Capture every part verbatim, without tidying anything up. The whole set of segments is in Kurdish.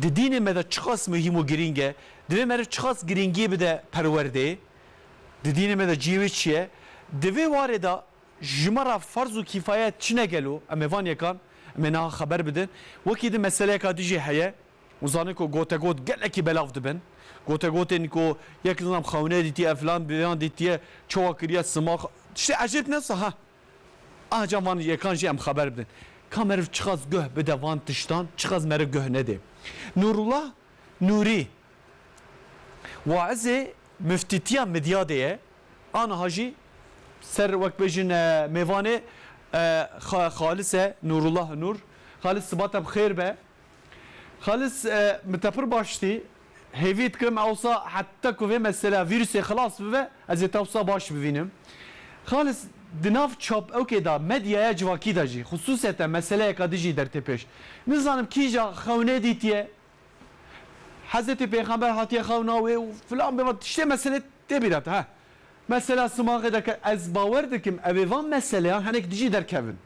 Di dînê me de çiqas muhîm û girîng e. Divê meriv çiqas girîngiyê bide perwerdeyê. Di dînê me de cihê wê çi ye? Di vê warê de ji me re ferz û kîfayet çi ne gelo? Em ê van yekan, em ê niha xeber bidin. Wekî di meseleyeka dijî heye. Û zanî ku gotegot gelekî belav dibin. Gotegotên ku yek nizam xewne dîtiye, filan biyan dîtiye, çawa kiriye, simax. Tiştê ecêb ne wisa ha. Aca van yekan jî em xeber bidin. Ka meriv çiqas guh bide van tiştan, çiqas meriv guh nedê. Nurullah Nurî, waizê miftîtiya Midyadê ye. Aniha jî ser wek bêjin, e, mêvanê, e, Xa-, Xalis e, Nurullah Nur. Xalis, siba te bi xêr be. Xalis, e, min te pir baş dî. Hêvî dikim ewsa heta ku vê mesela vîrusê xilas bibe, ez ê te wisa baş bivînim. Xalis, di nav çap ewkê de, medyaya civakî de jî, xisûseten meseleyeka dijî dertê pêş. Nizanim kîja xewnê dîtiye, Hezretî Pêxember hatiye xewna wê û filan bêvan tiştê meselê tê bîra te, he. Mesela simaxê derket, ez bawer dikim, ev ê van meseleyan hinek dijî derkevin.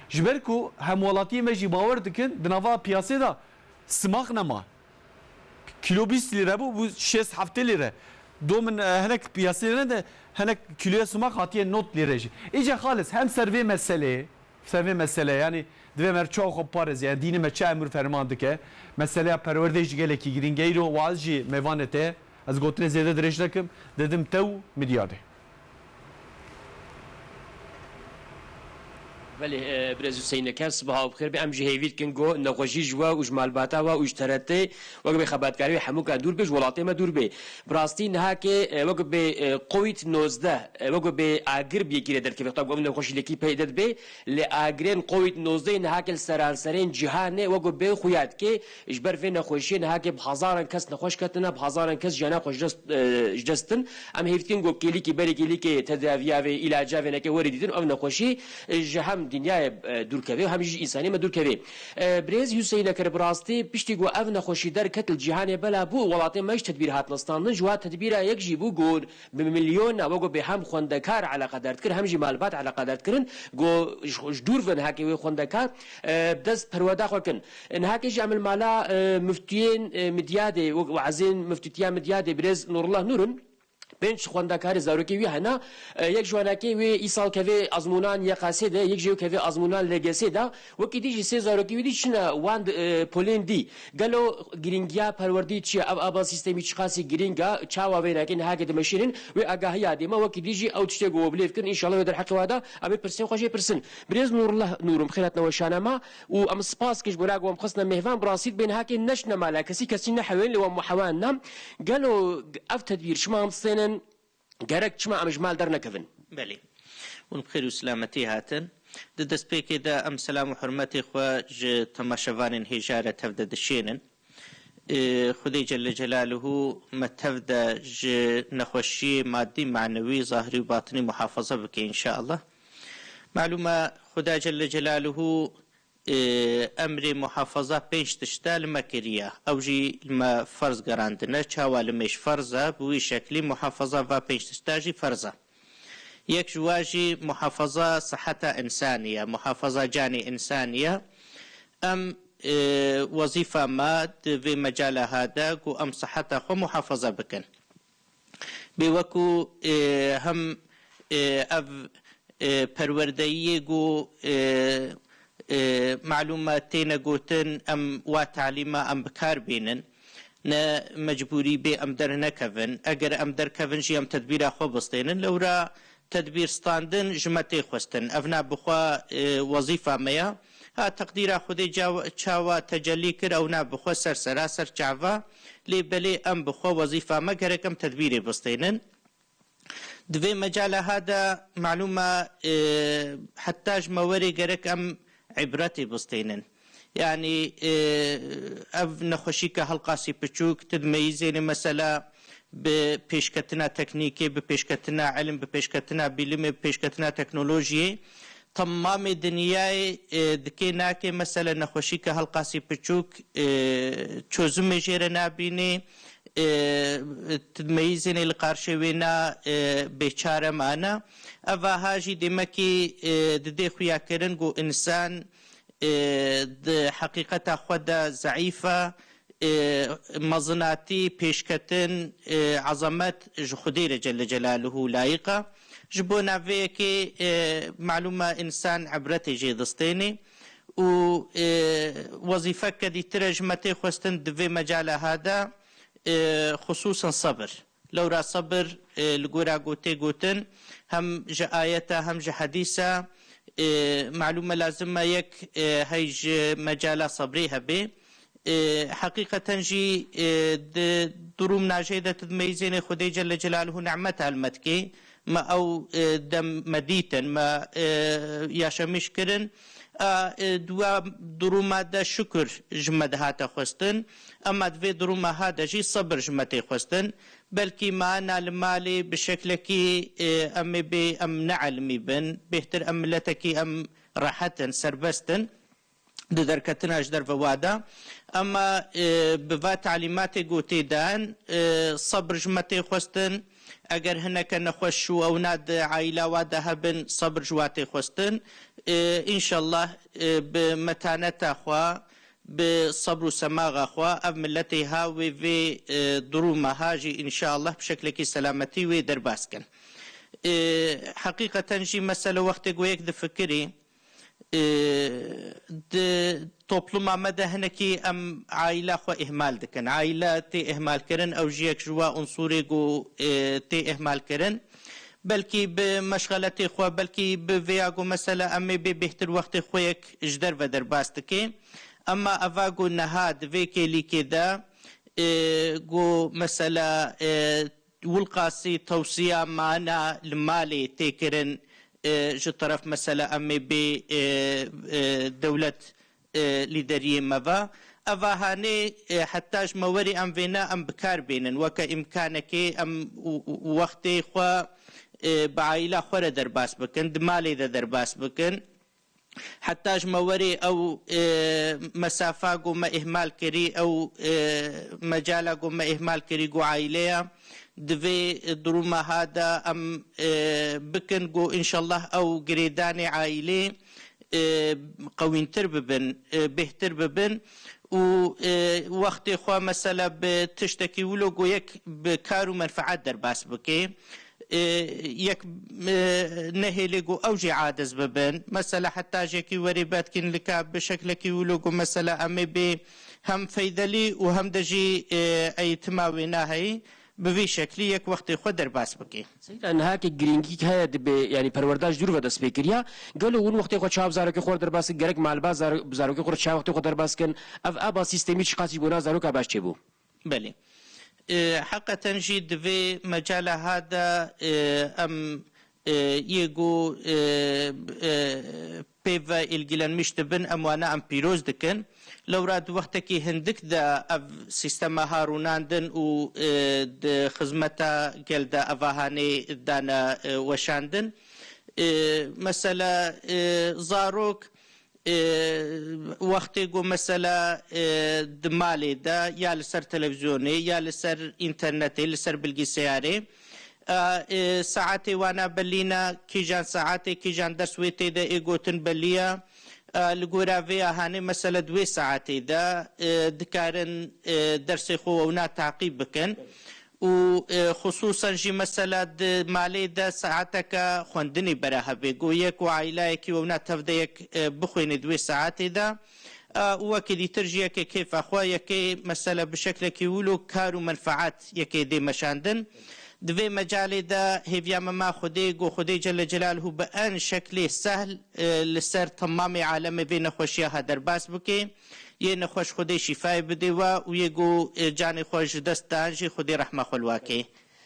Ji ber ku hemwelatiyê me jî bawer dikin, di nava piyasê de simax nema. Kîlo bîst lîre bû, bû şêst heftê lîre. Do min, e, hinek piyasê ne de, hinek kîloya simax hatiye nod lîre jî. Îca Xalis, hem ser vê meseleyê, ser vê meseleyê, yanî divê me çawa xwe parêz, yanî dînê me çi emir ferman dike, meseleya perwerdeyê jî gelekî girîng e. Îro waz jî mêvanê te ye. Ez gotinê zêde dirêj nekim, dedim te û Midyadê. Belê, e, birêz Huseyneker, sibaha bi xêr be. Em jî hêvî dikin ku nexweşî ji we û ji malbata we û ji T R T wek bê xebatkarê wê hemûka dûr bê, ji welatê me dûr bê. Bi rastî niha ke, e, wek bê, e, covid nozdeh, e, wek bê agir bi yekî re derkeve, tabi ev nexweşî lekî peyde dibe, lê agirên covid nozdeh niha ke li seranserên cîhanê wek bê xuya dike, ji ber vê nexweşiyê niha ke bi hezaran kes nexweş ketine, bi hezaran kes jiyana xwe ji dest, e, ji dest din. Em hêv dikin ku kêlîkî berê kêlîkê tedaviya vê, îlaca vê neke werê dîtin, ev nexweşî, e, ji hem dinyayê, e, dûr keve û hem jî ji însanê me dûr keve. E, birêz Huseyneker, bi rastî piştî ku ev nexweşî derket li cîhanê bela bû, welatê me ji tedbîr hatine standin, ji wa tedbîra yek jî bû ku bi milyona wek bê hem xwendekar eleqedar dikir, hem jî malbat eleqedar dikirin, ku ji, ji dûr ve niha ke wê xwendekar, e, bi dest perweda xwe kin. Niha ke jî em li mala, e, miftiyên, e, Midyadê, wek wezên miftîtiya Midyadê, birêz Nurullah Nur in. Pênc xwendekarê zarokê wî hene. E, yek ji wanakê wê îsal kevê azmûnan Y K S'ê de, yek jî wê kevê azmûnan L G S'ê de. Wekî dî jî sê zarokê wî dî çine wan, e, polên dî. Gelo girîngiya perwerdî çi ye? Ev aba sîstemî çiqasî girîng e? Çawa vê nake niha ke dimeşînin? Wê agahiya dê me, wekî dî jî ew tiştê ku we bilêv kirin, înşallah wê derheqê we de em ê pirsên xwe jê pirsin. Birêz Nurullah Nur im, xêr hatine weşana me û em spas dikin ji bo ku em xistine mêvan, bi rastî dibên hake neşne mala kesî, kesî nehewên, lê we muhewan ne. Gelo ev tedbîr çima em distênin? Gerek çima em ji mal dernekevin? Belê. Hûn bi xêr û silametî hatin. Di destpêkê de em selam û hurmetê xwe ji temaşevanên hêja re tev de dişênin. Ê, Xwedê Celle Celaluhu me tev de ji nexweşiyê madî, manewî, zahirî û batinî muhafaza bike înşeallah. Malûm e, Xuda Celle Celaluhu, ê, emrê muhafaza pênc tişta li me kiriye. Ew jî li me ferz gerandine. Çawa li me ji ferz e, bi wî şeklî muhafaza va pênc tişta jî ferz e. Yek ji wa jî muhafaza siheta însanî ye, muhafaza canê însanî ye. Em, e, wezîfa me di vê mecala ha de ku em siheta xwe muhafaza bikin. Bê weku, e, hem, e, ev, e, perwerdeyiyê ku, e, e, malûm e têne gotin, em wa talîma em bi kar bînin. Ne mecbûrî bê em dernekevin. Eger em derkevin jî em tedbîra xwe bistênin. Lewra tedbîr standin ji me tê xwestin. Ev na bi xwe, e, wezîfa me ya. Ha, teqdîra Xwedê ca-, çawa tecellî kir, ew na bi xwe ser sera, ser çava. Lê belê em bi xwe wezîfa me gerek em tedbîrê bistênin. Di vê mecala ha de malûm e, e, heta ji me werê gerek em îbretê bistênin. Yanî, e, ev nexweşîka hilqasî piçûk, ti dimeyîzênê mesela bi pêşketina teknîkê, bi pêşketina ilim, bi pêşketina bîlimê, bi pêşketina teknolojiyê, temamê dinyayê, e, dikê nakê mesele nexweşîka hilqasî piçûk, e, çözümê jê re nabînê, e, ti dimeyîzênê li qarşê wê na, e, bêçare mane. Ev aha jî demekî, e, didê xuyakirin ku însan, e, di heqîqeta xwe de zeîf e, e, mezinatî, pêşketin, e, ezamet ji Xwedê re Celle Celaluhu layiq e. Ji bo navê yekê, e, malûm e însan ibretê jê distênê û, e, wezîfeke dîtir e ji me tê xwestin di vê mecala ha de, e, xisûsan sebir. Lewra sebir, e, li gora ku tê gotin, hem ji ayeta hem ji hedîsa, e, malûm e lazim e yek, e, hey ji mecala sebrê hebe. E, heqîqeten jî, e, di durûm najê de tu dimeyzênê Xwedê Celle Celaluhu nîmeta li me dikê. Me ew, e, dem me dîtin, me, e, yaşamîş kirin. A, e, di wa durûma de şukir ji me dihate xwestin. Ema di vê durûma ha de jî sebir ji me tê xwestin. Belkî me ana li malê bi şeklekî, e, em ê bê em ne elimî bin. Bêhtir em miletekî em rehet in, serbest in. Di derketina ji derve wa de. Ema, e, bi va talîmatê ku tê dan, e, sebir ji me tê xwestin. Eger hineke nexweş û ewna di aîla wa de hebin, sebir ji wa tê xwestin. E, înşallah, e, bi metaneta xwe, bi sebr û semaxa xwe ev miletê ha wê vê, e, durûma ha jî înşallah bi şeklekî selametî wê derbas kin. E, heqîqeten jî mesele wextê ku yek difikirî, e, di topluma me de hinekî em aîla xwe îhmal dikin. Aîla tê îhmalkirin, ew jî yek ji wa unsurê ku, e, tê îhmalkirin. Belkî bi meşxeletê xwe, belkî bi vêya ku mesela em ê bê bêhtir wextê xwe yek ji derve derbas dike. Ema eva ku niha di vê kêlîkê de, e, ku mesela, e, wilqasî tewsiya mana li malê tê kirin, e, ji teref mesela em ê bê, e, e, dewlet, e, lîderiyê me ve. Eva hanê, e, heta ji me werî em vêne em bi kar bênin. Weke îmkanekê em û, û, û wextê xwe, e, bi aîla xwe re derbas bikin, di malê de derbas bikin. Heta ji me werê ew, e, mesafa ku me îhmal kirî, ew, e, mecala ku me îhmal kirî ku aîleya, di vê durûma ha de em, e, bikin ku înşallah ew girêdanê aîlê, e, qewîntir bibin, e, bêhtir bibin û, e, wextê xwe mesela bi tiştekî wilo ku yek bi kar û menfaet derbas bike. E, yek, e, nehêlê ku ew jî aciz bibin. Mesela heta jekî werê betkîn lika bi şeklekî wilo ku mesela em ê bê hem feydelî û hem de jî, e, eğitima wê naheyî bi vî şeklî yek wextê xwe derbas bike. Seyda, niha ki girîngî heye dibe, yanî perwerda ji dûr ve dest pê kiriya. Gelo hûn wextê xwe çawa bi zarokê xwe re derbas kin? Gerek malbat zaro-, bi zarokê xwe re çawa wextê xwe derbas kin? Ev aba sîstemî çiqasî ji bona zaroka baş çêbû? Belê. E, heqeten jî di vê mecala ha de, e, em, e, yê ku, e, e, pê ve îlgilenmiş dibin, em wana em pîroz dikin. Lewra di wextekî hindik de ev sîstema ha rûnandin û, e, di xizmeta gel de eva hanê dane, e, weşandin. E, mesela, e, zarok, e, wextê ku mesela, e, di malê de ya li ser televîzyonê ya li ser înternetê, li ser bilgisayarê, e, e, saetê wana belî ne, kîjan saetê, kîjan ders wê tê de ê gotin belî ye. E, li gora vê ya hanê mesela di wê saetê de, e, dikarin, e, dersê xwe wewna taqîb bikin. Û, e, xisûsan jî mesela di malê de saeteke xwendinê bera hebe. Go yek û aîlayekî wewna tev de yek, e, bixwînê di wê saetê de. E, û wekî dîtir jî yekê kêfa xwe, yekê mesela bi şeklekî wilo kar û menfaet yekê dê meşandin. Di vê mecalê de hêviya me ma Xwedê, go Xwedê Celle Celaluhu bi en şeklê sehl, e, li ser temamê alemê vê nexweşiya ha derbas bike. Yê nexweş Xwedê şîfayê bidê we û yê ku, e, canê xwe ji dest dan jî Xwedê rehma xwe li we kê.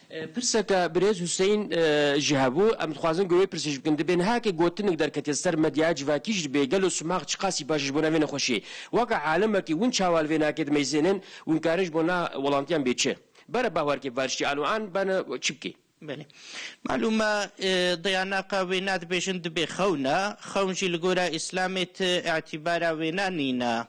E, pirseke birêz Huseyîn, e, jî hebû. Em dixwazin ku wê pirsê jî bikin. Dibê niha ke gotinek derketiye ser medyaya civakî jî dibê gelo simax çiqasî baş e ji bona vê nexweşiyê. Weke alimekî hûn çawa li vê nakê dimeyzênin, hûn karin ji bona welantiyan bê çi? Bere bawerkê variştî aloan bene çi bikê? Belê. Malûm e, e, dayanaqa wêna dibêjin dibê xewn e. Xewn jî li gora Îslamê ti îtîbara wêna nîne.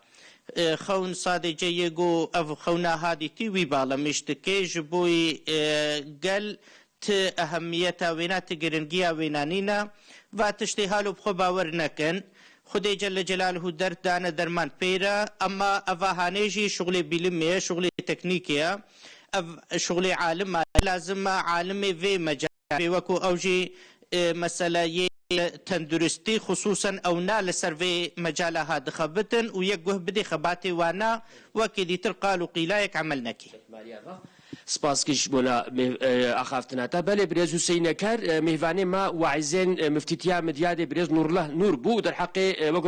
E, xewn sadece yê ku ev xewna hadîtî wî balemîş dike, ji bo yî, e, gel ti ehemiyeta wêna, ti giringiya wêna nîne. Va tiştê halo bi xwe bawer nekin. Xwedê Celle Celaluhu derd dane derman pê re, ema eva hanê jî şuxulê bîlimê ye, şuxulê teknîkê ye. Ev şuxulê alim e, lazim e alimê vê mecalê, wekû ew jî, e, meseleyê tenduristî, xisûsen ewna li ser vê mecala ha dixebitin û yek guh bidê xebatê wana, wekî dîtir qal û qîlayek emel nekê. Spas kir ji bona mêv-, e, axaftina te. Belê, birêz Huseyîn Eker, e, mêvanê me waîzên, e, miftîtiya Midyadê birêz Nurullah Nur bû û derheqê, e, wek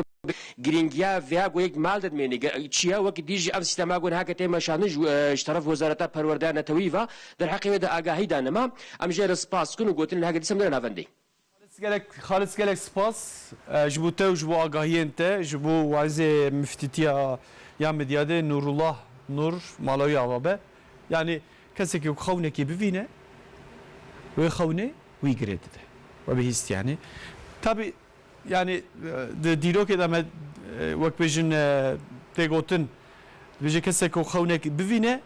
girîngiya vêya ku yek mal de dimênî. Ge-, çi ye? Wekî dî jî ev sîstema ku niha ke tê meşandin ji, e, ji teref Wezareta Perwerdeya Netewî ve derheqê wê de agahî dane me. Em jê re spas dikin û gotin niha ke dîsa em dere navendê. Xalis gelek, Xalis gelek spas, e, ji bo te û ji bo agahiyên te, ji bo waîzê miftîtiya ya Midyadê Nurullah Nur Malawî ava be. Yanî kesekî ku xewnekê bivîne, wê xewnê wî girê dide. We bihîst yanî. Tabî yanî, e, di dîrokê de me, e, wek bêjin, e, tê gotin, dibêje kesek ku xewnek bivîne,